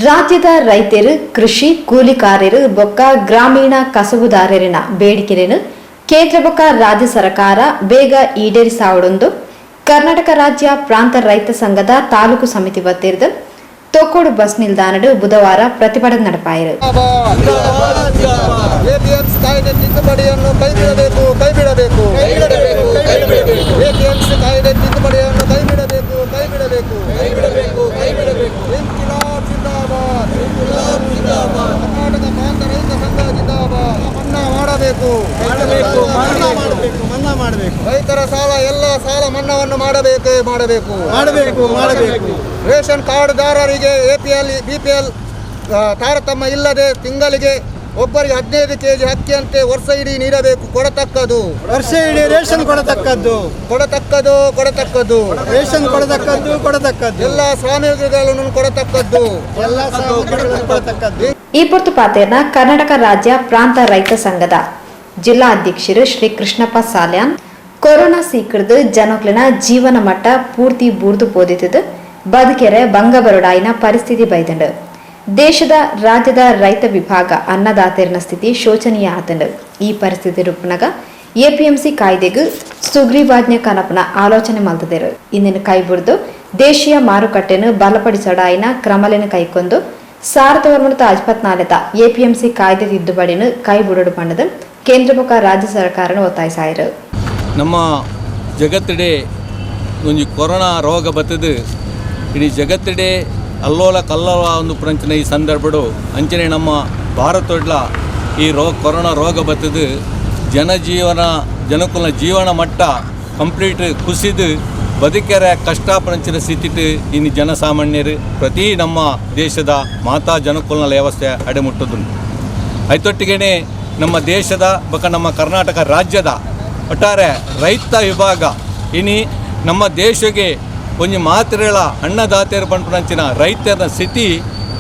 ರಾಜ್ಯದ ರೈತರು, ಕೃಷಿ ಕೂಲಿಕಾರರು ಬೊಕ್ಕ ಗ್ರಾಮೀಣ ಕಸಬುದಾರರಿನ ಬೇಡಿಕೆಯನ್ನು ಕೇಂದ್ರ ಬೊಕ್ಕ ರಾಜ್ಯ ಸರ್ಕಾರ ಬೇಗ ಈಡೇರಿಸಾವಡೊಂದು ಕರ್ನಾಟಕ ರಾಜ್ಯ ಪ್ರಾಂತ ರೈತ ಸಂಘದ ತಾಲೂಕು ಸಮಿತಿ ವತಿರ್ದು ತೊಕ್ಕೋಡು ಬಸ್ ನಿಲ್ದಾಣಡು ಬುಧವಾರ ಪ್ರತಿಭಟನೆ ನಡೆಪಾಯರು. ಎಪಿಎಂಸಿ ಕಾಯ್ದೆ ತಿದ್ದುಪಡಿಯನ್ನು ಕೈಬಿಡಬೇಕು, ಕೈಬಿಡಬೇಕು. ಎಪಿಎಂಸಿ ಕಾಯ್ದೆ ತಿದ್ದುಪಡಿಯನ್ನು ಕೈಬಿಡಬೇಕು, ಕೈಬಿಡಬೇಕು, ಕೈಬಿಡಬೇಕು, ಕೈಬಿಡಬೇಕು. ಇನ್ಕಿಲಾಬ್ ಜಿಂದಾಬಾದ್, ಜಿಂದಾಬಾದ್. ಕರ್ನಾಟಕ ಪ್ರಾಂತ ರೈತ ಸಂಘ ಜಿಂದಾಬಾದ್. ಮನ್ನಾ ಮಾಡಬೇಕು, ಮಾಡಬೇಕು, ಮಾಡಬೇಕು, ಮನ್ನಾ ಮಾಡಬೇಕು. ರೈತರ ಸಾಲ, ಎಲ್ಲ ಸಾಲ ಮನ್ನಾವನ್ನು ಮಾಡಬೇಕೇ ಮಾಡಬೇಕು. ಮಾಡಬೇಕು, ಮಾಡಬೇಕು. ರೇಷನ್ ಕಾರ್ಡ್ದಾರರಿಗೆ ಎಪಿಎಲ್, ಬಿಪಿಎಲ್ ತಾರತಮ್ಯ ಇಲ್ಲದೆ ತಿಂಗಳಿಗೆ ಒಬ್ಬರಿಗೆ 15 ಕೆಜಿ ಅಕ್ಕಿಯಂತೆ ವರ್ಷ ಇಡೀ ನೀಡಬೇಕು, ಕೊಡತಕ್ಕದು. ವರ್ಷ ಇಡೀ ರೇಷನ್ ಕೊಡತಕ್ಕದ್ದು. ಕೊಡತಕ್ಕದು, ಕೊಡತಕ್ಕದ್ದು. ರೇಷನ್ ಕೊಡತಕ್ಕದ್ದು, ಕೊಡತಕ್ಕದ್ದು. ಎಲ್ಲ ಸಾಮಗ್ರಿಗಳನ್ನು ಕೊಡತಕ್ಕದ್ದು. ಎಲ್ಲ ಸಾಮಗ್ರಿಗಳನ್ನು ಕೊಡತಕ್ಕದ್ದು. ಈ ಪೊರ್ತು ಪಾತೆರ್ನ ಕರ್ನಾಟಕ ರಾಜ್ಯ ಪ್ರಾಂತ ರೈತ ಸಂಘದ ಜಿಲ್ಲಾ ಅಧ್ಯಕ್ಷರು ಶ್ರೀ ಕೃಷ್ಣಪ್ಪ ಸಾಲ್ಯಾನ್, ಕೊರೋನಾ ಸೀಕೃದು ಜನಕ್ಲೆನ ಜೀವನ ಮಟ್ಟ ಪೂರ್ತಿ ಬೂರ್ದು ಪೋದಿತ್ತದು, ಬದುಕೆರೆ ಬಂಗಬರುಡಾಯಿನ ಪರಿಸ್ಥಿತಿ ಬೈದಂಡು. ದೇಶದ, ರಾಜ್ಯದ ರೈತ ವಿಭಾಗ ಅನ್ನದಾತರಿನ ಸ್ಥಿತಿ ಶೋಚನೀಯ ಆತಂಡು. ಈ ಪರಿಸ್ಥಿತಿ ರೂಪನಗ ಎಪಿಎಂಸಿ ಕಾಯ್ದೆಗೆ ಸುಗ್ರೀವಾಜ್ಞೆ ಕನಪನ ಆಲೋಚನೆ ಮಲ್ತದೇರು. ಇಂದಿನ ಕೈಬುರ್ದು ದೇಶೀಯ ಮಾರುಕಟ್ಟೆಯನ್ನು ಬಲಪಡಿಸಡಾಯಿನ ಕ್ರಮಲೆನ ಕೈಕೊಂಡು 1954ತ ಎಪಿಎಂಸಿ ಕಾಯ್ದೆ ತಿದ್ದುಪಡಿನ ಕೈಬುಡಡು ಪಂಡದು ಕೇಂದ್ರ ಬೊಕ್ಕ ರಾಜ್ಯ ಸರ್ಕಾರನ ಒತ್ತಾಯಿಸಾಯಿರು. ನಮ್ಮ ಜಗತ್ತಿಡೆ ಒಂಜಿ ಕೊರೋನಾ ರೋಗ ಬತ್ತದು, ಇಡೀ ಜಗತ್ತಿಡೆ ಅಲ್ಲೋಲ ಕಲ್ಲೋಲ ಒಂದು ಪ್ರಂಚಿನ ಈ ಸಂದರ್ಭಡು ಅಂಚನೆ ನಮ್ಮ ಭಾರತಡ್ಲ ಈ ರೋಗ, ಕೊರೋನಾ ರೋಗ ಬತ್ತದು, ಜನಜೀವನ, ಜನಕುಲ ಜೀವನ ಮಟ್ಟ ಕಂಪ್ಲೀಟ್ ಕುಸಿದು ಬದುಕೆರೆ ಕಷ್ಟ ಪ್ರಂಚಿನ ಸ್ಥಿತಿಟ್ ಇನ್ನು ಜನಸಾಮಾನ್ಯರು ಪ್ರತಿ ನಮ್ಮ ದೇಶದ ಮಾತಾ ಜನಕುಲನ ವ್ಯವಸ್ಥೆ ಅಡೆಮುಟ್ಟದುಂಟು. ಐತೊಟ್ಟಿಗೆನೆ ನಮ್ಮ ದೇಶದ ಬೊಕ ನಮ್ಮ ಕರ್ನಾಟಕ ರಾಜ್ಯದ ಒಟ್ಟಾರೆ ರೈತ ವಿಭಾಗ ಇನಿ ನಮ್ಮ ದೇಶಕ್ಕೆ ಒಂಜಿ ಮಾತ್ರೆಗಳ ಅನ್ನದಾತೆರು ಪನ್ಪುನಂಚಿನ ರೈತರ ಸ್ಥಿತಿ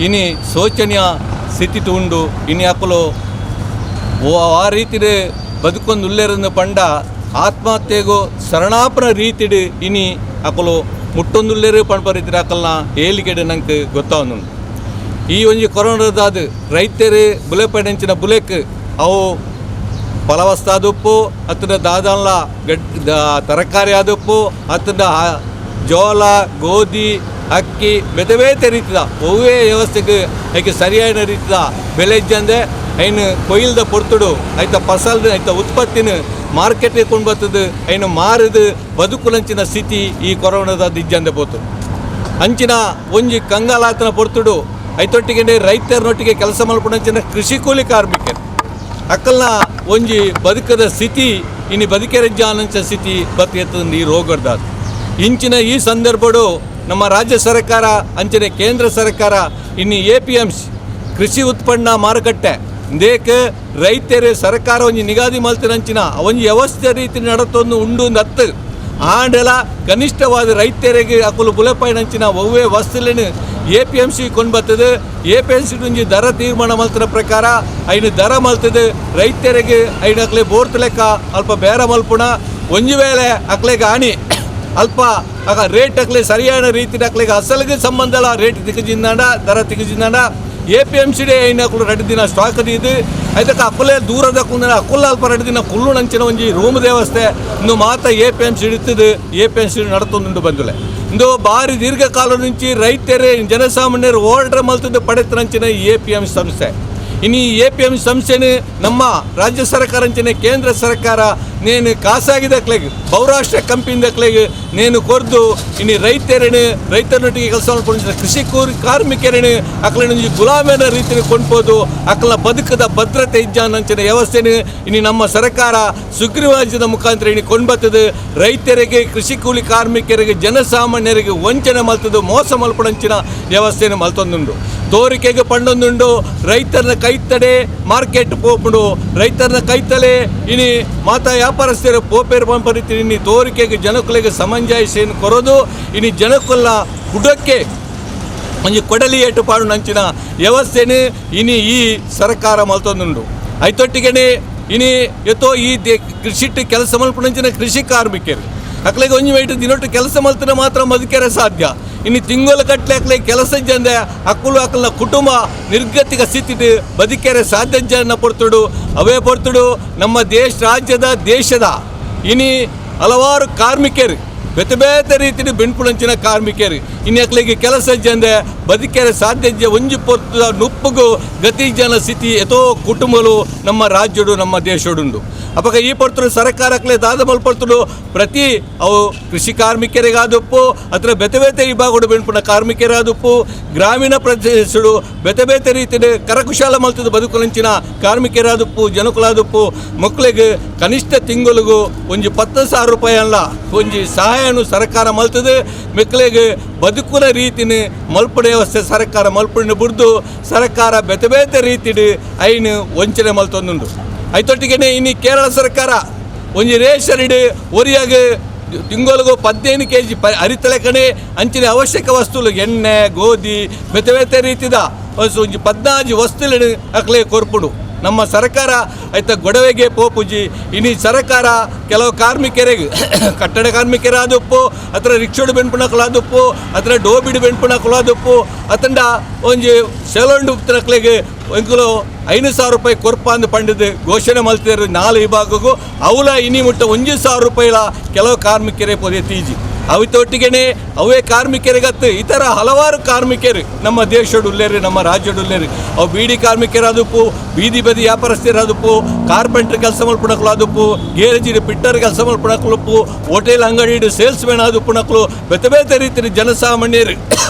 ಇನಿ ಶೋಚನೀಯ ಸ್ಥಿತಿ ಉಂಡು. ಇನಿ ಅಕುಲು ಆ ರೀತಿಡ್ ಬದುಕೊಂದು ಉಲ್ಲೇರಂದು ಪಂಡ ಆತ್ಮಹತ್ಯೆಗು ಶರಣಾಪನ ರೀತಿಡ್ ಇನಿ ಅಕುಲು ಮುಟ್ಟೊಂದುಲ್ಲೇರು ಪನ್ಪ ರೀತಿಡ್ ಅಕಲ್ನ ಹೇಳಿಕೆಡ್ ನಂಗೆ ಗೊತ್ತಾವೊಂದುಂಡು. ಈ ಒಂಜಿ ಕೊರೋನಾದಾದ ರೈತರು ಬುಲೆ ಪಡೆಂಚಿನ ಬುಲೆಕ್ ಅವು ಫಲವಸ್ತಾದುಪ್ಪು ಅತ್ತದ ದಾದನ್ಲ ಗಡ್ ತರಕಾರಿ ಆದುಪ್ಪು ಅತ್ತದ ಜೋಳ, ಗೋಧಿ, ಅಕ್ಕಿ ಬೇತೆ ಬೇತೆ ರೀತಿದ ಒವ್ವೇ ವ್ಯವಸ್ಥೆಗೆ ಐಕೆ ಸರಿಯಾದ ರೀತಿದ ಬೆಲೆ ಇಜ್ಜಂದೆ ಐನು ಕೊಯ್ಲ್ದ ಪೊರ್ತುಡು ಐತ ಫಸಲ್ದ ಐತ ಉತ್ಪತ್ತಿನ ಮಾರ್ಕೆಟ್ಗೆ ಕೊಂಡು ಬರ್ತದೆ, ಐನು ಮಾರಿದು ಬದುಕುಲಂಚಿನ ಸ್ಥಿತಿ ಈ ಕೊರೋನಾದ ಇಜ್ಜಂದೆ ಪೋತು. ಅಂಚಿನ ಒಂಜಿ ಕಂಗಾಲಾತನ ಪೊರ್ತುಡು ಐತೊಟ್ಟಿಗೆ ರೈತರನೊಟ್ಟಿಗೆ ಕೆಲಸ ಮಲ್ಪುನಂಚಿನ ಕೃಷಿ ಕೂಲಿ ಕಾರ್ಮಿಕರು ಅಕ್ಕಲ್ನ ಒಂಜಿ ಬದುಕದ ಸ್ಥಿತಿ ಇನಿ ಬದುಕೆರಜ್ಜಾನಂಚ ಸ್ಥಿತಿ ಬತ್ತಿರ್ತದೆ ಈ ರೋಗದ. ಇಂಚಿನ ಈ ಸಂದರ್ಭಡು ನಮ್ಮ ರಾಜ್ಯ ಸರ್ಕಾರ ಅಂಚನೆ ಕೇಂದ್ರ ಸರ್ಕಾರ ಇನ್ನು ಎಪಿಎಂಸಿ, ಕೃಷಿ ಉತ್ಪನ್ನ ಮಾರುಕಟ್ಟೆ ದೇಕ ರೈತರು ಸರ್ಕಾರ ಒಂಜಿ ನಿಗಾದಿ ಮಲ್ತಿನಂಚಿನ ಒಂಜಿ ವ್ಯವಸ್ಥೆ ರೀತಿ ನಡತೊಂದು ಉಂಡು ನತ್ತು ಆಂಡಲ ಕನಿಷ್ಠವಾದ ರೈತರಿಗೆ ಅಕುಲು ಬುಲೆಪಾಯಿನಂಚಿನ ಒವ್ವೇ ವಸ್ತುలను ಎಪಿಎಂಸಿ ಕೊಂಡು ಬರ್ತದೆ. ಎಪಿಎಂಸಿ ಒಂಜಿ ದರ ತೀರ್ಮಾನ ಮಲ್ತಿನ ಪ್ರಕಾರ ಐನು ದರ ಮಲ್ತದೆ. ರೈತರಿಗೆ ಐನು ಅಕ್ಲೆ ಬೋರ್ತ್ ಲೆಕ್ಕ ಅಲ್ಪ ಬೇರ ಮಲ್ಪುಣ, ಒಂಜಿ ವೇಳೆ ಅಕ್ಲೆಗೆ ಹಾನಿ ಅಲ್ಪ ಆಗ ರೇಟ್ ಅಕ್ಲೆ ಸರಿಯಾದ ರೀತಿ ಅಕ್ಲೆಗೆ ಅಸಲಿಗೆ ಸಂಬಂಧ ರೇಟ್ ತಿಕ್ಕಜಿಂದಾಂಡ, ದರ ತಿಕ್ಕಜಿಂದಾಂಡ ಎಪಿಎಂಸಿ ಐನ ಅಕುಲು 2 ದಿನ ಸ್ಟಾಕ್ ಇದು ಐತಕ್ಕ ಅಕುಲೇ ದೂರದ ಕುಂದನ ಅಕುಲ ಅಲ್ಪ 2 ದಿನ ಕುಲ್ಲು ನಂಚಿನ ಒಂಜಿ ರೂಮ್ ವ್ಯವಸ್ಥೆ ಇಂದು ಮಾತ ಎಪಿಎಂಸಿ ಇಡ್ತದೆ. ಎಪಿಎಂಸಿ ನಡತೊಂದುಂಡು ಬಂದುಲೆ. ಇಂದು ಬಾರಿ ದೀರ್ಘಕಾಲ నుంచి ರೈತರೇ ಜನಸಾಮಾನ್ಯರು ಓಡರ್ ಮಲ್ತದ್ದು ಪಡೆತನಂಚಿನ ಎಪಿಎಂ ಸಂಸ್ಥೆ. ಇನ್ನು ಈ ಎಪಿಎಂ ಸಂಸ್ಥೆನ ನಮ್ಮ ರಾಜ್ಯ ಸರ್ಕಾರ ಅಂಚನೆ ಕೇಂದ್ರ ಸರ್ಕಾರ ನೇನು ಖಾಸಗಿದಕ್ಲೆಗ್, ಬಹುರಾಷ್ಟ್ರ ಕಂಪನಿದಕ್ಲೆಗ್ ನೇನು ಕೊರ್ದು ಇನ್ನು ರೈತರನ್ನು, ರೈತರೊಟ್ಟಿಗೆ ಕೆಲಸ ಮಾಡ್ಕೊಂಡು ಕೃಷಿ ಕೂಲಿ ಕಾರ್ಮಿಕರನ್ನು ಅಕ್ಲನ ಗುಲಾಮನ ರೀತಿಯಲ್ಲಿ ಕೊಂಡ್ಬೋದು. ಅಕ್ಲ ಬದುಕದ ಭದ್ರತೆ ಇಜ್ಜಾನಂಚಿನ ವ್ಯವಸ್ಥೆನ ಇನ್ನು ನಮ್ಮ ಸರ್ಕಾರ ಸುಗ್ರೀವಾಜ್ಯದ ಮುಖಾಂತರ ಇನ್ನು ಕೊಂಡ್ಬರ್ತದೆ. ರೈತರಿಗೆ, ಕೃಷಿ ಕೂಲಿ ಕಾರ್ಮಿಕರಿಗೆ, ಜನಸಾಮಾನ್ಯರಿಗೆ ವಂಚನೆ ಮಲ್ತದ್ದು, ಮೋಸ ಮಲ್ಪಡಂಚಿನ ವ್ಯವಸ್ಥೆಯನ್ನು ಮಲ್ತೊಂದುಂಡು. ತೋರಿಕೆಗೆ ಪಂಡೊಂದುಂಡು, ರೈತರನ್ನ ಕೈತಡೆ ಮಾರ್ಕೆಟ್ ಪೋಪುಂಡು, ರೈತರನ್ನ ಕೈತಲೆ ಇನಿ ಮಾತಾ ವ್ಯಾಪಾರಸ್ಥರು ಪೋಪೇರು ಪಂಪ ರೀತಿ ಇನಿ ತೋರಿಕೆಗೆ ಜನಕುಲೆಗೆ ಸಮಂಜಾಯಿಸಿಯನ್ನು ಕೊರೋದು, ಇನಿ ಜನಕುಲ್ಲ ಬುಡಕ್ಕೆ ಒಂಜಿ ಕೊಡಲಿ ಏಟು ಪಾಡು ನಂಚಿನ ವ್ಯವಸ್ಥೆನು ಇನಿ ಈ ಸರ್ಕಾರ ಮಲ್ತೊಂದುಂಡು. ಐತೊಟ್ಟಿಗೆನೆ ಇನಿ ಎತ್ತೋ ಈ ಕೃಷಿ ಕೆಲಸ ಮಲ್ಪುನಂಚಿನ ಕೃಷಿ ಕಾರ್ಮಿಕರು ಅಕ್ಲೆಗ್ ಒಂಜಿ ವೈಟ್ ದಿನೊಟ್ಟು ಕೆಲಸ ಮಲ್ತನ ಮಾತ್ರ ಬದುಕೆರೆ ಸಾಧ್ಯ. ಇನ್ನು ತಿಂಗಳು ಕಟ್ಲೆ ಅಕ್ಲೆಗ್ ಕೆಲಸ ಇಜ್ಜಂದೆ ಅಕ್ಕುಲು ಅಕ್ಲೆನ ಕುಟುಂಬ ನಿರ್ಗತಿಕ ಸ್ಥಿತಿಟ್ ಬದುಕೆರೆ ಸಾಧ್ಯ ಜನ ಪೊರ್ತುಡು ಅವೇ ಪೊರ್ತುಡು ನಮ್ಮ ದೇಶ ರಾಜ್ಯದ ದೇಶದ ಇನಿ ಹಲವಾರು ಕಾರ್ಮಿಕರು ಬೇತೆ ಬೇತೆ ರೀತಿಯ ಬೆನ್ಪುಣಂಚಿನ ಕಾರ್ಮಿಕರು ಇನ್ನು ಅಕ್ಲೆಗ್ ಕೆಲಸ ಇಜ್ಜಂದೆ ಬದುಕೆರೆ ಸಾಧ್ಯ ಇಜ್ಜೆ ಒಂಜಿ ಪೊರ್ತುದ ನುಪ್ಪುಗು ಗತಿ ಜನ ಸ್ಥಿತಿ ಎತೋ ಕುಟುಂಬಲು ನಮ್ಮ ರಾಜ್ಯಡು ನಮ್ಮ ದೇಶಡುಂಡು. ಅಪಗ ಈ ಪೊರ್ತುಡು ಸರ್ಕಾರಕ್ಲೆ ದಾದ ಮಲ್ಪೊರ್ತುಡು ಪ್ರತಿ ಅವು ಕೃಷಿ ಕಾರ್ಮಿಕರಿಗಾದುಪ್ಪು ಅತ್ರ ಬೇತೆ ಬೇತೆ ವಿಭಾಗಡು ಬೆನ್ಪುನ ಕಾರ್ಮಿಕರಾದುಪ್ಪು ಗ್ರಾಮೀಣ ಪ್ರದೇಶಡು ಬೇತೆ ಬೇತೆ ರೀತಿಯ ಕರಕುಶಲ ಮಲ್ತದ ಬದುಕುಲಂಚಿನ ಕಾರ್ಮಿಕರಾದುಪ್ಪು ಜನಕುಲಾದುಪ್ಪು ಮಕ್ಕಳಿಗೆ ಕನಿಷ್ಠ ತಿಂಗಳಿಗೂ ಒಂಜಿ 10,000 ರೂಪಾಯಿ ಅಲ್ಲ ಒಂಜಿ ಸಹಾಯನು ಸರ್ಕಾರ ಮಲ್ತದೆ. ಮಕ್ಕಳಿಗೆ ಬದುಕುನ ರೀತಿನ ಮಲ್ಪಡ ವ್ಯವಸ್ಥೆ ಸರ್ಕಾರ ಮಲ್ಪಡಿನ ಬುಡ್ದು ಸರ್ಕಾರ ಬೇತೆ ಬೇತೆ ರೀತಿಡು ಐನು ವಂಚನೆ ಮಲ್ತೊಂದುಂಡು. ಐತೊಟ್ಟಿಗೆನೆ ಇನ್ನು ಕೇರಳ ಸರ್ಕಾರ ಒಂಜಿ ರೇಷನ್ ಇಡು ಒರಿಯಾಗ ತಿಂಗಳಿಗೂ 15 ಕೆಜಿ ಅರಿತಲೆಕಣೆ ಅಂಚಿನ ಅವಶ್ಯಕ ವಸ್ತುಲು ಎಣ್ಣೆ ಗೋಧಿ ಬೇತೆ ಬೇತೆ ರೀತಿದ ಒಂಜಿ 14 ವಸ್ತುలను ಅಕ್ಲೆ ಕೊರ್ಪುಡು. ನಮ್ಮ ಸರ್ಕಾರ ಐತ ಗೊಡವೆಗೆ ಪೋಪುಜಿ. ಇನ್ನು ಸರ್ಕಾರ ಕೆಲವು ಕಾರ್ಮಿಕರಿಗೆ ಕಟ್ಟಡ ಕಾರ್ಮಿಕರಾದುಪ್ಪು ಅತ್ರ ರಿಕ್ಷೋಡು ಬೆನ್ಪುನಕಲಾದುಪ್ಪು ಅತ್ರ ಡೋಬಿಡು ಬೆನ್ಪುನಕಲಾದುಪ್ಪು ಅತಂಡ ಒಂಜಿ ಸೆಲೊಂಡು ಉಪ್ತಿನಕ್ಲೆಗೆ ಎಂಕುಲು 5,000 ರೂಪಾಯಿ ಕೊರ್ಪ ಅಂದು ಪಂಡಿದ್ದು ಘೋಷಣೆ ಮಲ್ತಿರು 4 ವಿಭಾಗಕ್ಕೂ ಅವಲ ಇನಿ ಮುಟ್ಟ 1,000 ರೂಪಾಯಿಲ ಕೆಲವು ಕಾರ್ಮಿಕರೇ ಪೊದೆ ತೀಜಿ. ಅವಿತೊಟ್ಟಿಗೆನೆ ಅವೇ ಕಾರ್ಮಿಕರಿಗತ್ತು ಇತರ ಹಲವಾರು ಕಾರ್ಮಿಕರು ನಮ್ಮ ದೇಶಡುಲ್ಲೇರು ನಮ್ಮ ರಾಜ್ಯಡುಲ್ಲೇರು ಅವು ಬೀಡಿ ಕಾರ್ಮಿಕರಾದುಪ್ಪು ಬೀದಿ ಬದಿ ವ್ಯಾಪಾರಸ್ಥರಾದುಪ್ಪು ಕಾರ್ಪೆಂಟ್ರ್ ಕೆಲಸ ಮಲ್ಪುಣಕ್ಲಾದುಪ್ಪು ಗೇರೇಜಿನ ಪಿಟ್ಟರ್ ಕೆಲಸ ಮಲ್ಪುಣಕ್ಲುಪ್ಪು ಹೋಟೆಲ್ ಅಂಗಡಿ ಸೇಲ್ಸ್ ಮ್ಯಾನ್ ಆದುಪ್ಪುಣಕ್ಲು ಬೇತೆ ಬೇತೆ ರೀತಿಯ ಜನಸಾಮಾನ್ಯರು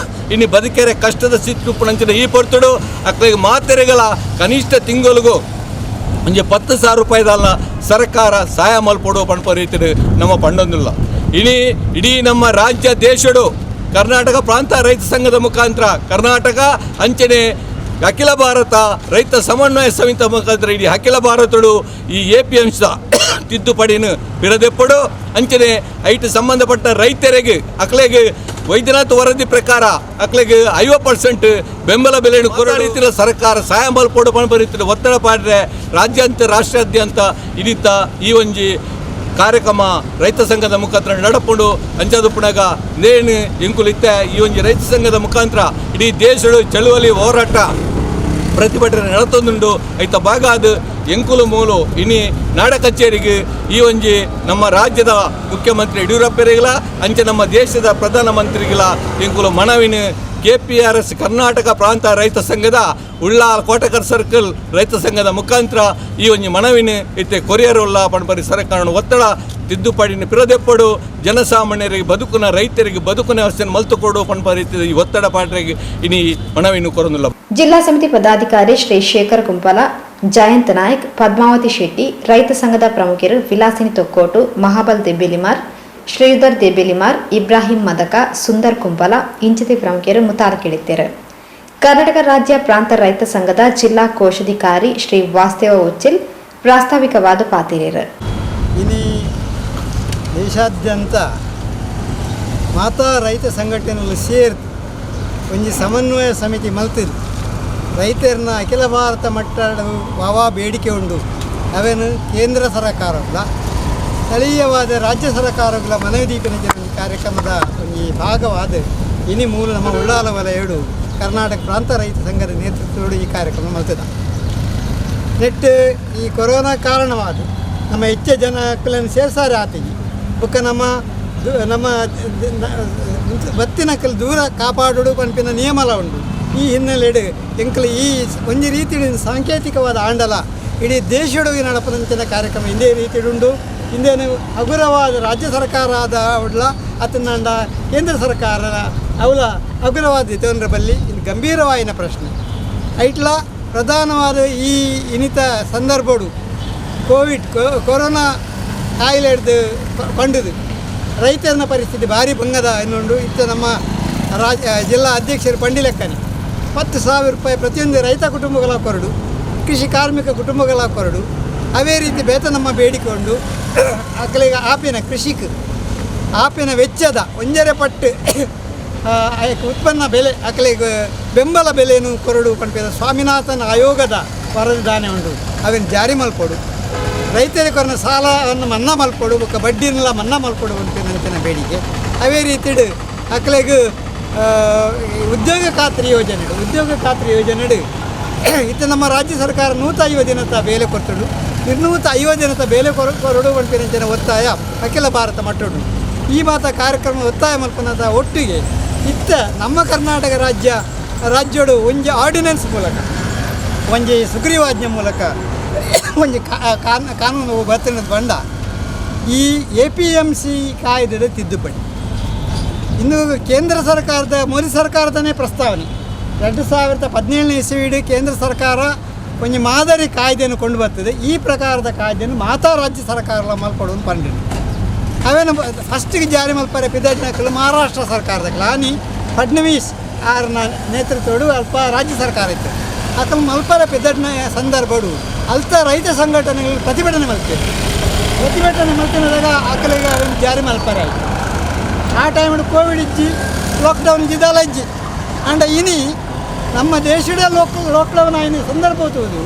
ಇನ್ನು ಬದುಕೆರೆ ಕಷ್ಟದ ಸ್ಥಿತಿ ಉಪ್ಪುನಂಚಿನ ಈ ಪೊರ್ತುಡು ಅಕ್ಲೆಗ್ ಮಾತೆರೆಗಳ ಕನಿಷ್ಠ ತಿಂಗಳಿಗೂ ಒಂಜಿ 10,000 ರೂಪಾಯಿದಲ್ಲ ಸರ್ಕಾರ ಸಹಾಯ ಮಲ್ಪೊಡು ಪನ್ಪ ರೀತಿಡು ನಮ್ಮ ಪಂಡೊಂದುಲ್ಲ. ಇಡೀ ಇಡೀ ನಮ್ಮ ರಾಜ್ಯ ದೇಶಡು ಕರ್ನಾಟಕ ಪ್ರಾಂತ ರೈತ ಸಂಘದ ಮುಖಾಂತರ ಕರ್ನಾಟಕ ಅಂಚನೆ ಅಖಿಲ ಭಾರತ ರೈತ ಸಮನ್ವಯ ಸಮಿತಿ ಮುಖಾಂತರ ಇಡೀ ಅಖಿಲ ಭಾರತಡು ಈ A P M ತಿದ್ದುಪಡಿನ ಪಿರದೆಪ್ಪಡು ಅಂಚನೆ ಐಟ್ ಸಂಬಂಧಪಟ್ಟ ರೈತರಿಗೆ ಅಕ್ಲೆಗೆ ವೈದ್ಯನಾಥ್ ವರದಿ ಪ್ರಕಾರ ಅಕ್ಲೆಗೆ 50% ಬೆಂಬಲ ಬೆಲೆಯನ್ನು ಕೊರೋ ರೀತಿಯ ಸರ್ಕಾರ ಸಹಾಯ ಮಲ್ಪೊಡು ಪನ್ಪ ರೀತಿಯ ಒತ್ತಡ ಪಾಡ್ರೆ ರಾಜ್ಯಾಂತ ರಾಷ್ಟ್ರಾದ್ಯಂತ ಇನ್ನಿತ ಈ ಒಂಜಿ ಕಾರ್ಯಕ್ರಮ ರೈತ ಸಂಘದ ಮುಖಾಂತರ ನಡಪುಂಡು. ಅಂಚಾದುಪ್ಪುನಾಗ ನೇಣು ಎಂಕುಲಿತ್ತೆ ಈ ಒಂಜಿ ರೈತ ಸಂಘದ ಮುಖಾಂತರ ಇಡೀ ದೇಶಡು ಚಳುವಳಿ ಹೋರಾಟ ಪ್ರತಿಭಟನೆ ನಡತೊಂದುಂಡು. ಐತ ಭಾಗ ಅದು ಎಂಕುಲು ಮೂಲು ಇನಿ ನಾಡ ಕಚೇರಿಗೆ ಈ ಒಂಜಿ ನಮ್ಮ ರಾಜ್ಯದ ಮುಖ್ಯಮಂತ್ರಿ ಯಡಿಯೂರಪ್ಪರಿಗಲ ಅಂಚೆ ನಮ್ಮ ದೇಶದ ಪ್ರಧಾನಮಂತ್ರಿಗಳ ಎಂಕುಲು ಮನವಿನ ಕೆಪಿಆರ್ಎಸ್ ಕರ್ನಾಟಕ ಪ್ರಾಂತ ರೈತ ಸಂಘದ ಉಳ್ಳಾಲ್ ಕೋಟಕರ್ ಸರ್ಕಲ್ ರೈತ ಸಂಘದ ಮುಖಾಂತರ ಈ ಒಂಜಿ ಮನವಿನ ಇತ್ತೆ ಕೊರಿಯರ್ ಉಳ್ಳ ಪಣಪರಿ ಸರ್ಕಾರ ಒತ್ತಡ ತಿದ್ದುಪಡಿನ ಪಿರದೆಪ್ಪಡು ಜನಸಾಮಾನ್ಯರಿಗೆ ಬದುಕುನ ರೈತರಿಗೆ ಬದುಕುನ ವ್ಯವಸ್ಥೆಯನ್ನು ಮಲ್ತುಕೊಡು ಪಣಪರಿ ಈ ಒತ್ತಡ ಪಾಟ್ರಿಗೆ ಇನಿ ಮನವಿನ ಕೊರೊಂದುಲ್ಲ. ಜಿಲ್ಲಾ ಸಮಿತಿ ಪದಾಧಿಕಾರಿ ಶ್ರೀ ಶೇಖರ್ ಕುಂಪಲ, ಜಯಂತ್ ನಾಯ್ಕ್, ಪದ್ಮಾವತಿ ಶೆಟ್ಟಿ, ರೈತ ಸಂಘದ ಪ್ರಮುಖರು ವಿಲಾಸಿನಿ ತೊಕ್ಕೋಟು, ಮಹಾಬಲ್ ದೆಬ್ಬಿಲಿಮಾರ್, ಶ್ರೀಧರ್ ದೆಬ್ಬಿಲಿಮಾರ್, ಇಬ್ರಾಹಿಂ ಮದಕ, ಸುಂದರ್ ಕುಂಪಲ ಇಂಚಿತಿ ಪ್ರಮುಖರು ಮುತಾಲಕಿಳಿದ್ದಾರೆ. ಕರ್ನಾಟಕ ರಾಜ್ಯ ಪ್ರಾಂತ ರೈತ ಸಂಘದ ಜಿಲ್ಲಾ ಕೋಶಾಧಿಕಾರಿ ಶ್ರೀ ವಾಸ್ತೇವ ಉಚ್ಚಿಲ್ ಪ್ರಾಸ್ತಾವಿಕವಾದ ಪಾತಿರೇರು. ಇನಿ ದೇಶಾದ್ಯಂತ ಮಾತಾ ರೈತ ಸಂಘಟನೆಗಳು ಸೇರ್ತು ಒಂಜಿ ಸಮನ್ವಯ ಸಮಿತಿ ಮಲ್ತಿದ್ದು ರೈತರನ್ನ ಅಖಿಲ ಭಾರತ ಮಟ್ಟದ ವಾವಾ ಬೇಡಿಕೆ ಉಂಡು. ಅವೇನು ಕೇಂದ್ರ ಸರ್ಕಾರಗಳ ಸ್ಥಳೀಯವಾದ ರಾಜ್ಯ ಸರ್ಕಾರಗಳ ಮನವಿ ದೀಪಿನ ಕಾರ್ಯಕ್ರಮದ ಒಂಜಿ ಭಾಗವಾದ ಇನಿ ಮೂಲ ನಮ್ಮ ಉಳ್ಳಾಲ ವಲಯಡು ಕರ್ನಾಟಕ ಪ್ರಾಂತ ರೈತ ಸಂಘದ ನೇತೃತ್ವದೋಡು ಈ ಕಾರ್ಯಕ್ರಮ ಮಲ್ತದ. ನೆಟ್ಟು ಈ ಕೊರೋನಾ ಕಾರಣವಾದ ನಮ್ಮ ಹೆಚ್ಚು ಜನಕ್ಕಲನ್ನು ಸೇರ್ಸಾರೆ ಆತಿಗೆ ಬೊಕ್ಕ ನಮ್ಮ ನಮ್ಮ ಬತ್ತಿನಕಲ್ ದೂರ ಕಾಪಾಡುಡು ಪನ್ಪಿನ ನಿಯಮಲ ಉಂಡು. ಈ ಹಿನ್ನೆಲೆಡು ಎಂಕಲು ಈ ಒಂಜಿ ರೀತಿ ಸಾಂಕೇತಿಕವಾದ ಆಂಡಲ ಇಡೀ ದೇಶಡು ನಡಪದಂಚಿನ ಕಾರ್ಯಕ್ರಮ ಇಂದೇ ರೀತಿಡುಂಡು. ಹಿಂದೇನು ಹಗುರವಾದ ರಾಜ್ಯ ಸರ್ಕಾರ ಆದ ಅವಳ ಅತನಂಡ ಕೇಂದ್ರ ಸರ್ಕಾರ ಅವಳ ಹಗುರವಾದ ತೊಂದರೆ ಬಲ್ಲಿ ಇದು ಗಂಭೀರವಾಯಿನ ಪ್ರಶ್ನೆ. ಐಟ್ಲ ಪ್ರಧಾನವಾದ ಈ ಇನಿತ ಸಂದರ್ಭಡು ಕೋವಿಡ್ ಕೊರೋನಾ ಕಾಯಿಲೆ ಹಿಡ್ದು ಪಂಡುದು ರೈತರನ್ನ ಪರಿಸ್ಥಿತಿ ಭಾರಿ ಭಂಗದ ಎನ್ನುಂಡು. ಇತ್ತ ನಮ್ಮ ಜಿಲ್ಲಾ ಅಧ್ಯಕ್ಷರು ಪಂಡಿಲೆಕ್ಕನೆ 10,000 ರೂಪಾಯಿ ಪ್ರತಿಯೊಂದು ರೈತ ಕುಟುಂಬಗಳ ಕೊರಡು, ಕೃಷಿ ಕಾರ್ಮಿಕ ಕುಟುಂಬಗಳ ಕೊರಡು. ಅದೇ ರೀತಿ ಬೇತ ನಮ್ಮ ಬೇಡಿಕೆ ಉಂಡು. ಅಕಲಿಗೆ ಆಪಿನ ಕೃಷಿಕ್ ಆಪಿನ ವೆಚ್ಚದ 1.5 ಪಟ್ಟು ಉತ್ಪನ್ನ ಬೆಲೆ ಅಕಲಿಗೆ ಬೆಂಬಲ ಬೆಲೆಯನ್ನು ಕೊರಡು ಪಂಪಿದ ಸ್ವಾಮಿನಾಥನ್ ಆಯೋಗದ ವರದಿ ದಾನೆ ಉಂಡು. ಅವೇನು ಜಾರಿ ಮಲ್ಪೊಡು. ರೈತರಿಗೆ ಕೊರನ ಸಾಲವನ್ನು ಮನ್ನಾ ಮಲ್ಪೊಡು ಬೊಕ್ಕ ಬಡ್ಡಿನೆಲ್ಲ ಮನ್ನಾ ಮಲ್ಪೊಡು ಅಂತಿನ ಬೇಡಿಕೆ. ಅವೇ ರೀತಿಡು ಅಕ್ಲೆಗ್ ಉದ್ಯೋಗ ಖಾತ್ರಿ ಯೋಜನೆ, ಉದ್ಯೋಗ ಖಾತ್ರಿ ಯೋಜನೆ ಇತ್ತ ನಮ್ಮ ರಾಜ್ಯ ಸರ್ಕಾರ 150 ದಿನದ ಬೇಲೆ ಕೊರ್ತುಡು, 250 ದಿನದ ಬೇಲೆ ಕೊರಡು ಪನ್ಪಿನಂಚಿನ ಒತ್ತಾಯ ಅಖಿಲ ಭಾರತ ಮಟ್ಟಡು. ಈ ಮಾತ ಕಾರ್ಯಕ್ರಮ ಒತ್ತಾಯ ಮಲ್ಪನದ ಒಟ್ಟಿಗೆ ಇತ್ತ ನಮ್ಮ ಕರ್ನಾಟಕ ರಾಜ್ಯಡು ಒಂಜಿ ಆರ್ಡಿನೆನ್ಸ್ ಮೂಲಕ, ಒಂಜಿ ಸುಗ್ರೀವಾಜ್ಞೆ ಮೂಲಕ ಒಂಜಿ ಕಾನೂನು ಬತ್ತಿನದ ಬಂಡ ಈ APMC ಕಾಯ್ದೆದ ತಿದ್ದುಪಡಿ ಇನ್ನು ಕೇಂದ್ರ ಸರ್ಕಾರದ ಮೋದಿ ಸರ್ಕಾರದನೇ ಪ್ರಸ್ತಾವನೆ 2017ನೇ ಇಸವಿಡು ಕೇಂದ್ರ ಸರ್ಕಾರ ಒಂಜಿ ಮಾದರಿ ಕಾಯ್ದೆಯನ್ನು ಕೊಂಡು ಬರ್ತದೆ. ಈ ಪ್ರಕಾರದ ಕಾಯ್ದೆಯನ್ನು ಮಾತಾ ರಾಜ್ಯ ಸರ್ಕಾರ ಮಲ್ಪಡುವನ್ನು ಪಂಡಿರು. ಅವೇನು ಫಸ್ಟಿಗೆ ಜಾರಿ ಮಲ್ಪರೆ ಪಿದಾಜಿನಕಲು ಮಹಾರಾಷ್ಟ್ರ ಸರ್ಕಾರದ ಆನಿ ಫಡ್ನವೀಸ್ ಆರ್ನ ನೇತೃತ್ವಡು ಅಲ್ಪ ರಾಜ್ಯ ಸರ್ಕಾರ ಇತ್ತು. ಅಕಲ್ ಮಲ್ಪರೆ ಪಿದಡ್ನ ಸಂದರ್ಭಡು ಅಲ್ತ ರೈತ ಸಂಘಟನೆಗಳು ಪ್ರತಿಭಟನೆ ಮಲ್ತೇವೆ. ಪ್ರತಿಭಟನೆ ಮಲ್ತಿನದಾಗ ಅಕಲಿಗೆ ಅವೇನು ಜಾರಿ ಮಲ್ಪರೆ ಆಯಿತು. ಆ ಟೈಮ್ ಕೋವಿಡ್ ಇಜ್ಜಿ, ಲಾಕ್ಡೌನ್ ಇಜ್ಜಿದಲ್ಲ ಇಜ್ಜಿ. ಅಂಡ ಇನಿ ನಮ್ಮ ದೇಶದ ಲಾಕ್ಡೌನ್ ಆಯ್ನ ಸಂದರ್ಭ ತೋದು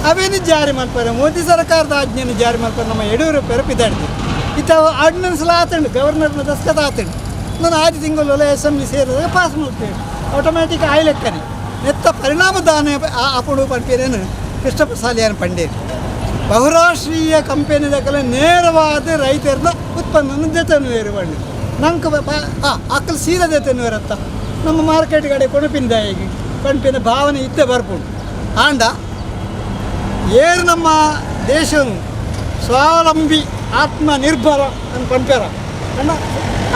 ಅವೇನು ಜಾರಿ ಮಲ್ಪರೆ ಮೋದಿ ಸರ್ಕಾರದ ಆಜ್ಞೆಯನ್ನು ಜಾರಿ ಮಲ್ಪರೆ ನಮ್ಮ ಯಡಿಯೂರಪ್ಪರು ಪಿದಾಡ್ತೀವಿ. ಇತ್ತ ಆರ್ಡಿನೆನ್ಸ್ಲ ಆತಂಡು, ಗವರ್ನರ್ನ ದಸ್ಕತ್ ಆತಂಡು. ನಾನು ಆದಿ ತಿಂಗಳು ಅಸೆಂಬ್ಲಿ ಸೇರಿದಾಗ ಪಾಸ್ ಮಾಡ್ತೇವೆ ಆಟೋಮ್ಯಾಟಿಕ್ ಆಯ್ಲೆಕ್ಕನೆ ನೆತ್ತ ಪರಿಣಾಮ ದಾನ ಅಪಡು ಪಂಪೇನೇನು ಕೃಷ್ಣಪ್ಪ ಸಾಲಿಯಾನ ಪಂಡೇರಿ ಬಹುರಾಷ್ಟ್ರೀಯ ಕಂಪೆನಿದಕಲೆ ನೇರವಾದ ರೈತರನ್ನ ಉತ್ಪನ್ನವನ್ನು ಜೊತೆ ಬಣ್ಣಿ ನಂಗೆ ಅಕ್ಕಲು ಸೀದಾ ಜೊತೆ ನಮ್ಮ ಮಾರ್ಕೆಟ್ ಕಡೆ ಕೊಣಪಿಂದ ಈಗ ಪಂಪಿನ ಭಾವನೆ ಇತ್ತೆ ಬರ್ಪುಂಡು. ಆಂಡ ಏರು ನಮ್ಮ ದೇಶನು ಸ್ವಾವಲಂಬಿ ಆತ್ಮನಿರ್ಭರ ಅಂತ ಪಂಪೇರ ಅಣ್ಣ,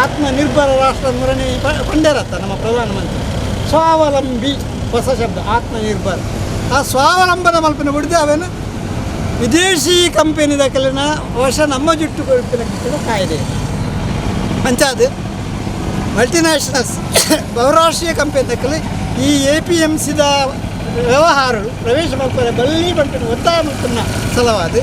ಆತ್ಮನಿರ್ಭರ ರಾಷ್ಟ್ರ ಮುರಣಿ ಪಂಡೇರತ್ತ ನಮ್ಮ ಪ್ರಧಾನಮಂತ್ರಿ. ಸ್ವಾವಲಂಬಿ ಹೊಸ ಶಬ್ದ ಆತ್ಮನಿರ್ಭರ. ಆ ಸ್ವಾವಲಂಬನ ಮಲ್ಪನ ಬಿಡದೆ ಅವೇನು ವಿದೇಶಿ ಕಂಪೆನಿದ ಕೆಲನ ವರ್ಷ ನಮ್ಮ ಜುಟ್ಟು ಕೊಡ್ಪಿನ ಕಾಯ್ದೆ ಅಂಚಾದ ಮಲ್ಟಿನ್ಯಾಷನಲ್ಸ್ ಬಹುರಾಷ್ಟ್ರೀಯ ಕಂಪೆನಿ ಈ APMCದ ವ್ಯವಹಾರಗಳು ಪ್ರವೇಶ ಮಲ್ಪರೆ ಬಲ್ಲಿ ಪಂಪಿನ ಒತ್ತಾಯ ಮಲ್ಪನ ಸಲವಾದ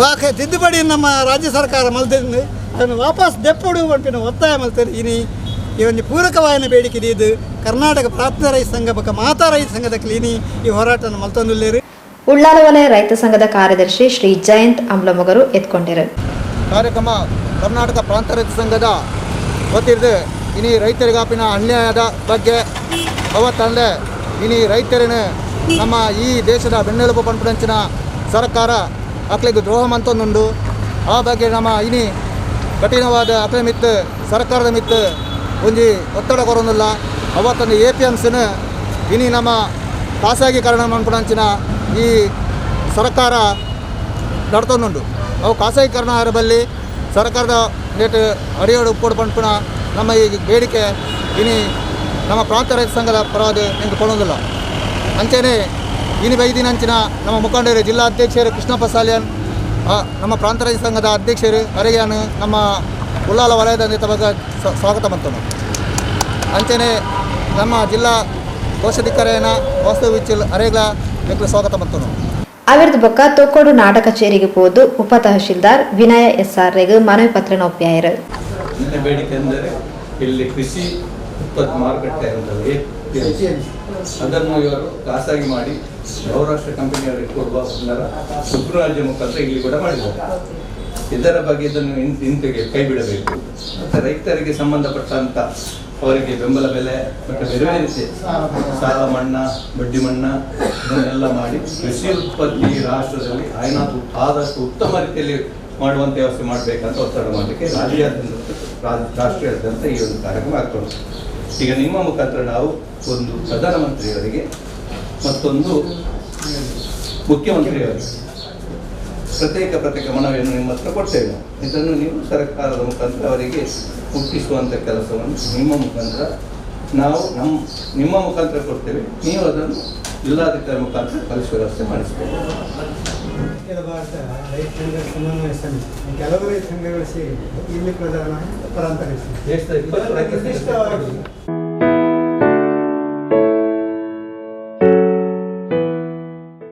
ವಾಕ ತಿದ್ದುಪಡಿ ನಮ್ಮ ರಾಜ್ಯ ಸರ್ಕಾರ ಮಲ್ತಿದ್ದು ಅದನ್ನು ವಾಪಸ್ ದೆಪ್ಪಡು ಪಂಪಿನ ಒತ್ತಾಯ ಮಲ್ತಾರೆ. ಇನಿ ಈ ಒಂದು ಪೂರಕವಾಯಿನ ಬೇಡಿಕೆ ಇದು ಕರ್ನಾಟಕ ಪ್ರಾಂತ ರೈತ ಸಂಘ ಬೊಕ್ಕ ಮಾತಾ ರೈತ ಸಂಘದ ಕ್ಲೀನಿ ಈ ಹೋರಾಟವನ್ನು ಮಲ್ತೊಂದುಲ್ಲೇರು. ಉಳ್ಳಾಲ ವಲಯ ರೈತ ಸಂಘದ ಕಾರ್ಯದರ್ಶಿ ಶ್ರೀ ಜಯಂತ್ ಅಂಬ್ಲಮೊಗರು ಎತ್ಕೊಂಡಿರು. ಕಾರ್ಯಕ್ರಮ ಕರ್ನಾಟಕ ಪ್ರಾಂತ ರೈತ ಸಂಘದ ವತಿಯಿಂದ ಇನಿ ರೈತರಿಗಾಪಿನ ಅನ್ಯಾಯದ ಬಗ್ಗೆ ಅವತ್ತಂದೆ ಇನಿ ರೈತರನ್ನ ನಮ್ಮ ಈ ದೇಶದ ಬೆನ್ನೆಲುಬು ಪಂಪುಡಂಚಿನ ಸರ್ಕಾರ ಅಕ್ಲೆಗ್ ದ್ರೋಹ ಮಂತೊಂದುಂಡು. ಆ ಬಗ್ಗೆ ನಮ್ಮ ಇನಿ ಕಠಿಣವಾದ ಅಕ್ಲೆ ಮಿತ್ತು ಸರ್ಕಾರದ ಮಿತ್ತು ಒಂಜಿ ಒತ್ತಡ ಕೊರೊಂದುಲ್ಲ. ಅವತ್ತೊಂದು APMCನ ಇನಿ ನಮ್ಮ ಖಾಸಗೀಕರಣ ಮನ್ಪುಡಂಚಿನ ಈ ಸರ್ಕಾರ ನಡ್ತೊಂದುಂಡು. ಅವು ಖಾಸಗೀಕರಣ ಬಲ್ಲಿ ಸರ್ಕಾರದ ನೇಟ್ ಅಡಿಯೋಡು ಉಪ್ಪೋಡು ಪನ್ಪುನ ನಮ್ಮ ಈ ಬೇಡಿಕೆ ಇನಿ ನಮ್ಮ ಪ್ರಾಂತ ರೈತ ಸಂಘದ ಪರವಾದ ಎಂಕ್ ಕೊಡೋದಿಲ್ಲ. ಅಂಚೆನೆ ಇನಿ ಬೈದಿನಂಚಿನ ನಮ್ಮ ಮುಖಂಡರು ಜಿಲ್ಲಾಧ್ಯಕ್ಷರು ಕೃಷ್ಣಪ್ಪ ಸಾಲಿಯಾನ್, ನಮ್ಮ ಪ್ರಾಂತ ರೈತ ಸಂಘದ ಅಧ್ಯಕ್ಷರು ಅರೆಗ್ಯಾನ್ ನಮ್ಮ ಉಳ್ಳಾಲ ವಲಯದ ನೇತ ಸ್ವಾಗತ ಮಂತನು. ಅಂಚೆನೆ ನಮ್ಮ ಜಿಲ್ಲಾ ಕೋಶಾಧಿಕಾರಿಯನ ವಾಸ್ತವ ವಿಚಿಲ್ ಅರೆಗ್ಲ ಎಂಕ್ಲು ಸ್ವಾಗತ ಮಂತನು. ಅವರದ್ದು ಬೊಕ್ಕ ತೊಕ್ಕೋಡು ನಾಡ ಕಚೇರಿಗೆ ಪೋದು ಉಪ ತಹಶೀಲ್ದಾರ್ ವಿನಯ ಎಸ್.ಆರ್. ರೆಗ್ ಮನವಿ ಪತ್ರ ಒಪ್ಪಿಯಾಯರು. ಬೇಡಿಕೆ ಎಂದರೆ ಇಲ್ಲಿ ಕೃಷಿ ಉತ್ಪನ್ನ ಮಾರುಕಟ್ಟೆ ಅಂತಲ್ಲ APMC, ಅದನ್ನು ಇವರು ಖಾಸಗಿ ಮಾಡಿ ಬಹುರಾಷ್ಟ್ರ ಕಂಪನಿಯವರಿಗೆ ಕೊಡುವ ಸುಗ್ರೀವಾಜ್ಞೆ ಮುಖಾಂತರ ಇಲ್ಲಿ ಕೂಡ ಮಾಡಿದ್ದಾರೆ. ಇದರ ಬಗ್ಗೆ ಇದನ್ನು ಹಿಂತೆಗೆ ಕೈ ಬಿಡಬೇಕು. ಮತ್ತು ರೈತರಿಗೆ ಸಂಬಂಧಪಟ್ಟಂಥ ಅವರಿಗೆ ಬೆಂಬಲ ಬೆಲೆ ಮತ್ತು ಬೇರೆ ಬೇರೆ ರೀತಿಯ ಸಾಲ ಮನ್ನಾ, ಬಡ್ಡಿ ಮನ್ನಾ ಇದನ್ನೆಲ್ಲ ಮಾಡಿ ಕೃಷಿ ಉತ್ಪತ್ತಿ ರಾಷ್ಟ್ರದಲ್ಲಿ ಆದಷ್ಟು ಉತ್ತಮ ರೀತಿಯಲ್ಲಿ ಮಾಡುವಂಥ ವ್ಯವಸ್ಥೆ ಮಾಡಬೇಕಂತ ಒತ್ತಡ ಮಾಡಲಿಕ್ಕೆ ರಾಜ್ಯಾದ್ಯಂತ ರಾಷ್ಟ್ರೀಯಾದ್ಯಂತ ಈ ಒಂದು ಕಾರ್ಯಕ್ರಮ ಆಗ್ತದೆ. ಈಗ ನಿಮ್ಮ ಮುಖಾಂತರ ನಾವು ಒಂದು ಪ್ರಧಾನಮಂತ್ರಿಯವರಿಗೆ ಮತ್ತೊಂದು ಮುಖ್ಯಮಂತ್ರಿಯವರಿಗೆ ಪ್ರತ್ಯೇಕ ಪ್ರತ್ಯೇಕ ಮನವಿಯನ್ನು ನಿಮ್ಮ ಹತ್ರ ಕೊಡ್ತೇವೆ. ಇದನ್ನು ನೀವು ಸರ್ಕಾರದ ಮುಖಾಂತರ ಅವರಿಗೆ ಮುಟ್ಟಿಸುವಂಥ ಕೆಲಸವನ್ನು ನಿಮ್ಮ ಮುಖಾಂತರ ನಾವು ನಿಮ್ಮ ಮುಖಾಂತರ ಕೊಡ್ತೇವೆ. ನೀವು ಅದನ್ನು ಜಿಲ್ಲಾಧಿಕಾರಿ ಮುಖಾಂತರ ಕಳಿಸುವ ವ್ಯವಸ್ಥೆ ಮಾಡಿಸ್ತೇವೆ. ಅಖಿಲ ಭಾರತ ರೈತ ಸಂಘ ಸಮನ್ವಯ ಸಮಿತಿ ಕೆಲವು ರೈತ ಸಂಘಗಳು ಸೇರಿ ಇಲ್ಲಿ ಪ್ರಧಾನ ಪ್ರಾಂತ ರೈತ ಸಂಘ. ದೇಶದ 20 ರೈತ ಸಂಘ ನಿರ್ದಿಷ್ಟವಾಗಿ